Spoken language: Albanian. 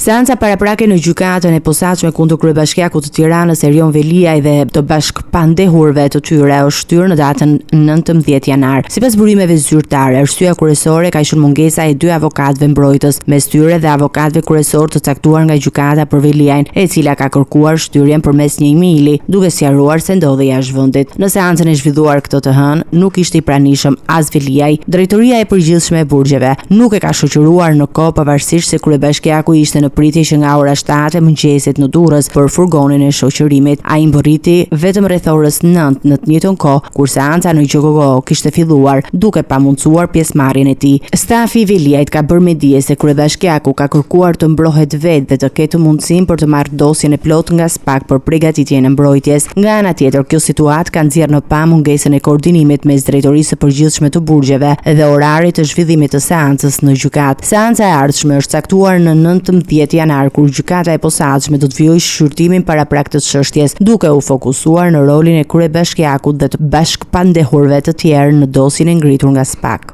Seanca paraprake në gjykatën e posaçme kundër kryebashkiakut të Tiranës Erion Veliaj dhe të bashkëpandehurve të tyre është shtyrë në datën 19 janar. Sipas burimeve zyrtare, arsyeja kryesore ka qenë mungesa e dy avokatëve mbrojtës, mes tyre dhe avokatëve kryesorë të caktuar nga gjykata për Veliajn, e cila ka kërkuar shtyrjen përmes një emaili, duke sqaruar se ndodhej jashtë vendit. Në seancën e zhvilluar këtë të hënë, nuk ishte i pranishëm as Veliaj. Drejtoria e Përgjithshme e Burgjeve nuk e ka shoqëruar në kohë pavarësisht se kryebashkiaku ishte në pritje që nga ora 7 e mëngjesit në Durrës për furgonin e shoqërimit. Ai mbërriti vetëm rreth orës 9 në të njëjtën kohë kur seanca në GJKKO kishte filluar, duke pamundësuar pjesëmarrjen e tij. Stafi i Veliajt ka bërë me dije se kryebashkiaku ka kërkuar të mbrohet vetë dhe të ketë mundësinë për të marrë dosjen e plotë nga SPAK për pregatitjen e mbrojtjes. Nga ana tjetër, kjo situatë ka nxjerrë në pah mungesën e koordinimit mes Drejtorisë së Përgjithshme të Burgjeve dhe orarit të zhvillimit të seancës në gjykatë. Seanca e ardhshme është caktuar në 19 janar, kur Gjykata e Posaçme do të vijojë shqyrtimin paraprak të çështjes, duke u fokusuar në rolin e kryebashkiakut dhe të bashkëpandehurve të tjerë në dosjen e ngritur nga SPAK.